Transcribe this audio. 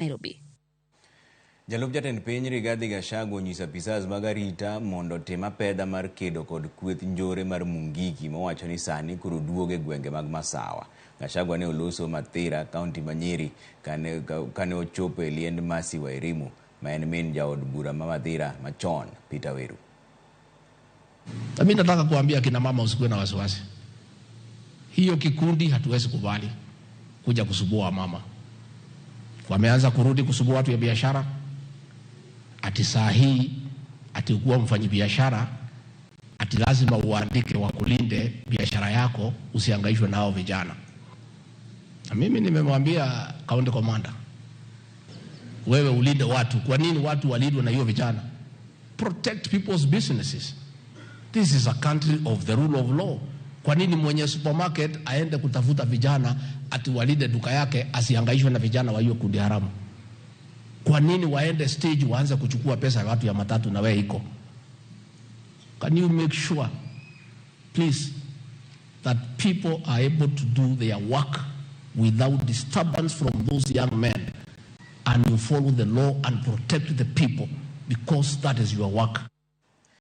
Nairobi. Jalup jatend piny Rigathi Gachagua onyiso apisas mag arita mondo otim apedha mar kedo kod kweth njore mar Mungiki mowacho ni sani koro duogo e gwenge mag Masawa. Gachagua ne oloso Mathira, kaunti ma Nyeri kane ochopo e liend Mercy Wairimu ma en min jaod bura ma Mathira machon Peter Weru. Mimi nataka kuambia kina mama usikuwe na wasiwasi. Hiyo kikundi hatuwezi kubali kuja kusumbua mama. Wameanza kurudi kusumbua watu ya biashara. Ati saa hii ati kuwa mfanyibiashara ati lazima uandike wakulinde biashara yako, usihangaishwe nao vijana. Na mimi nimemwambia county commander, wewe ulinde watu. Kwa nini watu walindwe na hiyo vijana? Protect people's businesses. This is a country of the rule of law. Kwa nini mwenye supermarket aende kutafuta vijana ati walinde duka yake asihangaishwe na vijana wa hiyo kundi haramu? Kwa nini waende stage waanze kuchukua pesa ya watu ya matatu na wewe iko? Can you make sure please that people are able to do their work without disturbance from those young men, and you follow the law and protect the people because that is your work.